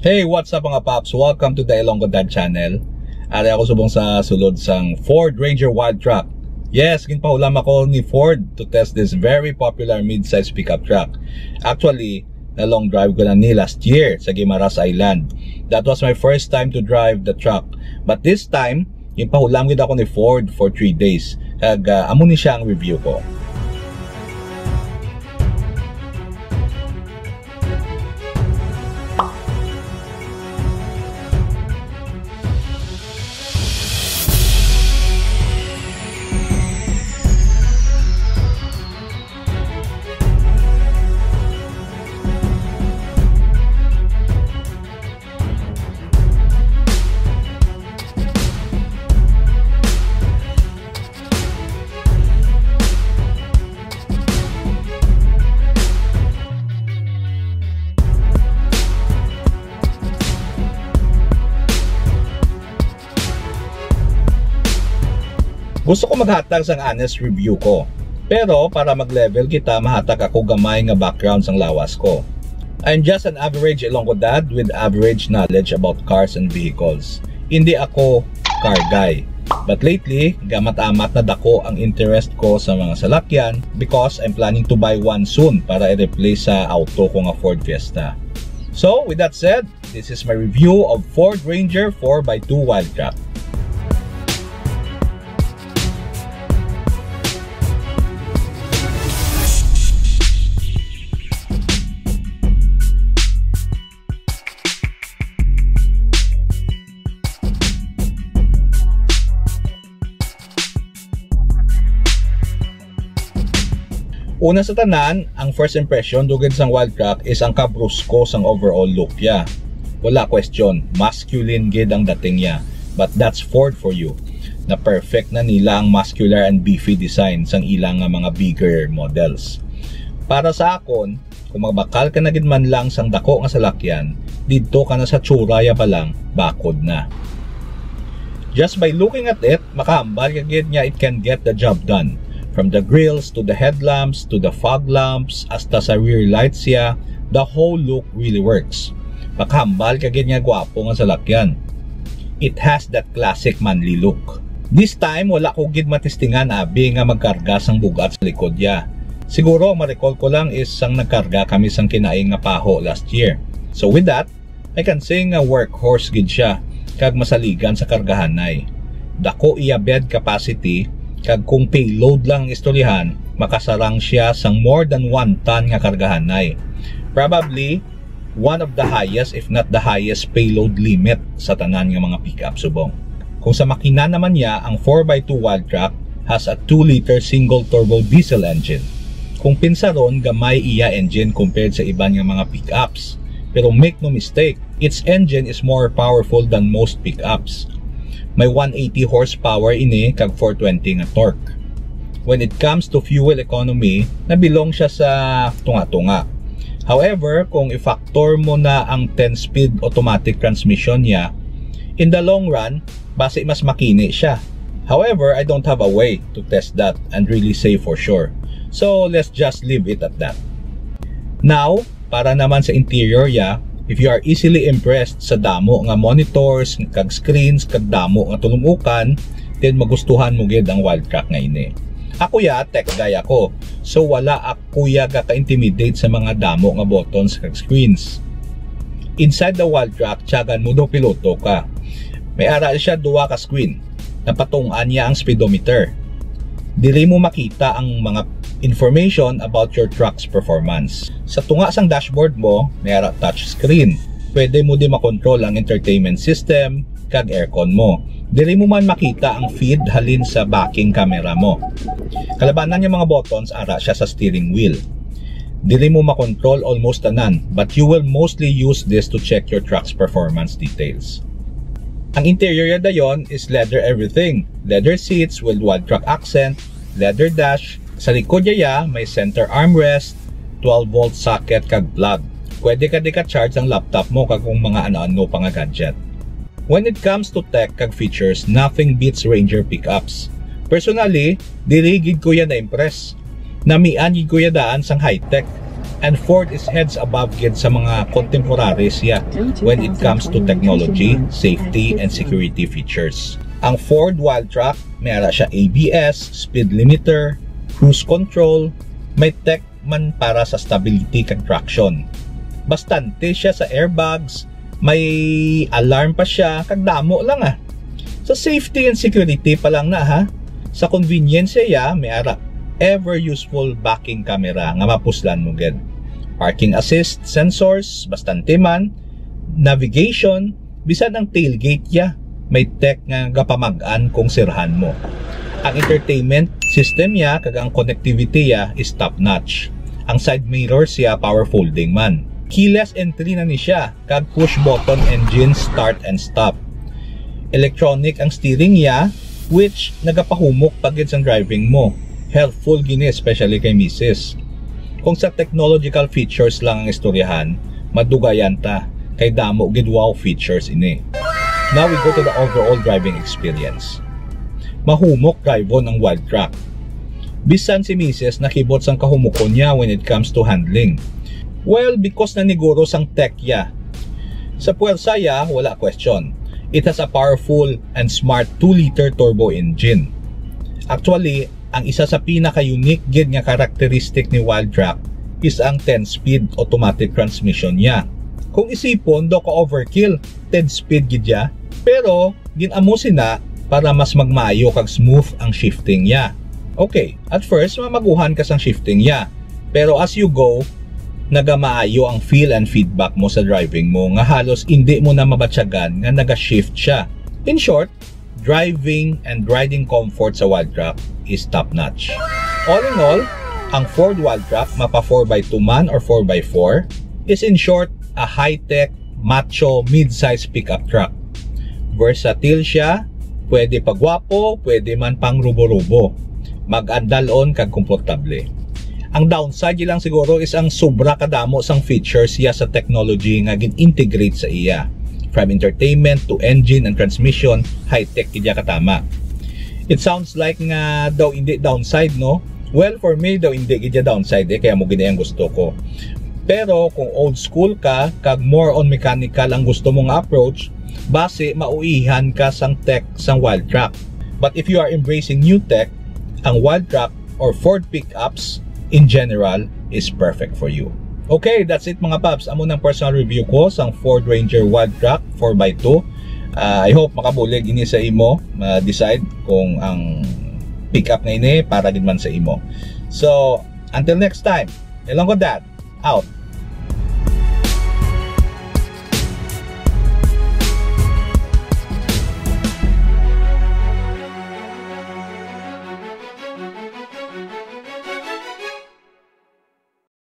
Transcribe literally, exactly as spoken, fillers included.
Hey, what's up, mga paps? Welcome to the Ilonggo Dad Channel. Ari ako subong sa sulod sang Ford Ranger Wildtrak. Yes, ginpahulam ako ni Ford to test this very popular midsize pickup truck. Actually, na-long drive ko na ni last year sa Guimaras Island. That was my first time to drive the truck. But this time, ginpahulam gid ako ni Ford for three days. Kag, ah, amo ni siya ang review ko. Gusto ko maghatag sang honest review ko. Pero para mag-level kita, mahatag ako gamay nga background sang lawas ko. I'm just an average Ilonggo dad with average knowledge about cars and vehicles. Hindi ako car guy. But lately, gamat-amat na dako ang interest ko sa mga salakyan because I'm planning to buy one soon para i-replace sa auto ko nga Ford Fiesta. So, with that said, this is my review of Ford Ranger four by two Wildtrak. Una sa tanan, ang first impression dugid sang Wildtrak is ang kabrusko sang overall look ya. Wala question, masculine gid ang dating ya. But that's Ford for you. Na-perfect na nila ang muscular and beefy design sang ilang nga mga bigger models. Para sa akon, kung magbakal ka na gid man lang sang dako nga salakyan, didto ka na sa tsura ya pa lang, bakod na. Just by looking at it, makahambal ka gid nga it can get the job done. From the grills to the headlamps to the fog lamps, hasta sa rear lights ya, the whole look really works. Makahambal ka gid nga gwapo nga salakyan. It has that classic manly look. This time, wala ko gid matistingan abi nga magkarga sang bug-at sa likod ya. Siguro, ang ma-recall ko lang is sang nagkarga kami sang kinain nga paho last year. So with that, I can say nga workhorse gid siya, kag masaligan sa kargahanay. Dako iya bed capacity, kag kung payload lang ang istoryahan, makasarang siya sang more than one ton nga kargahanay. Probably, one of the highest, if not the highest, payload limit sa tanan nga mga pick-up subong. Kung sa makina naman niya, ang four by two Wildtrak has a two liter single turbo diesel engine. Kung pinsaron, gamay iya engine compared sa iban nga mga pick-ups. Pero make no mistake, its engine is more powerful than most pick-ups. May one eighty horsepower ini kag four twenty nga torque. When it comes to fuel economy, nabilong siya sa tunga-tunga. However, kung i-factor mo na ang ten-speed automatic transmission niya, in the long run, basi mas makini siya. However, I don't have a way to test that and really say for sure. So, let's just leave it at that. Now, para naman sa interior ya, if you are easily impressed sa damo nga monitors, kag screens, kag damo nga tulum-ukan, then magustuhan mo gid ang Wildtrak nga ini. Ako ya, tech guy ako, so wala ako ya gaka-intimidate sa mga damo nga buttons kag screens. Inside the Wildtrak, tiyagan mo daw piloto ka. May ara siya duha ka screen. Napatung-an niya ang speedometer. Diri mo makita ang mga information about your truck's performance. Sa tunga sang dashboard mo, may ara touch screen. Pwede mo di makontrol ang entertainment system kag aircon mo. Diri mo man makita ang feed halin sa backing camera mo. Kalabanan nga mga buttons, ara siya sa steering wheel. Diri mo makontrol almost tanan, but you will mostly use this to check your truck's performance details. Ang interior ya dayon is leather everything. Leather seats with Wildtrak accent, leather dash. Sa likod ya, ya may center armrest, twelve volt socket kag plug. Pwede ka di ka charge ang laptop mo kag kung mga ano-ano pa nga gadget. When it comes to tech kag features, nothing beats Ranger pickups. Personally, diri gid ko ya na-impress. Namian gid ko ya daan sang high-tech. And Ford is heads above gid sa mga contemporaries, yeah, when it comes to technology, safety, and security features. Ang Ford Wildtrak, may ara siya A B S, speed limiter, cruise control, may tech man para sa stability kag traction. Bastante siya sa airbags, may alarm pa siya, kag damo lang, ah. Sa safety and security pa lang na, ha. Sa convenience siya, may ara ever useful backing camera nga mapuslan mo gid. Parking assist sensors, bastante man, navigation, bisan ang tailgate ya may tech nga gapamag-an kung sirhan mo. Ang entertainment system ya kag ang connectivity ya is top notch. Ang side mirrors ya power folding man. Keyless entry na ni siya kag push button engine start and stop. Electronic ang steering ya, which nagapahumok pa gid sang driving mo. Helpful gini, especially kay misis. Kung sa technological features lang ang istoryahan, madugayan ta, kay damo gid wow features ini. Now we go to the overall driving experience. Mahumok drivon ang Wildtrak. Bisan si misis nakibot sang kahumokon niya when it comes to handling. Well, because na niguro sang tech ya. Sa puwersa ya, wala question. It has a powerful and smart two-liter turbo engine. Actually, ang isa sa pinaka-unique gid nga characteristic ni Wildtrak is ang ten-speed automatic transmission niya. Kung isipon, daw ka-overkill, ten-speed gid ya. Pero, gin-amo sina para mas magmaayo kag smooth ang shifting niya. Okay, at first, mamaguhan ka sang shifting niya. Pero as you go, nagamaayo ang feel and feedback mo sa driving mo nga halos indi mo na mabatyagan nga naga-shift siya. In short, driving and riding comfort sa Wildtrak is top-notch. All in all, ang Ford Wildtrak, mapa four by two man or four by four, is in short a high-tech, macho, mid-size pickup truck. Versatile siya, pwede pagwapo, pwede man pang rubo-rubo. Mag-andalon kag komportable. Ang downside lang siguro is ang sobra kadamo sang features ya sa technology nga gin-integrate sa iya. From entertainment to engine and transmission, high-tech gid ya katama. It sounds like nga daw hindi downside, no? Well, for me, daw hindi gid ya downside, eh, kay amo gid ang gusto ko. Pero kung old school ka, kag more on mechanical ang gusto mo nga approach, basi mauihan ka sang tech sang Wildtrak. But if you are embracing new tech, ang Wildtrak or Ford pickups in general is perfect for you. Okay, that's it, mga paps. Amo nang personal review ko sang Ford Ranger Wildtrak four by two. Ah, I hope makabulig ini sa imo, ma-decide kung ang pickup nga ini para gid man sa imo. So, until next time, Ilonggo Dad, out.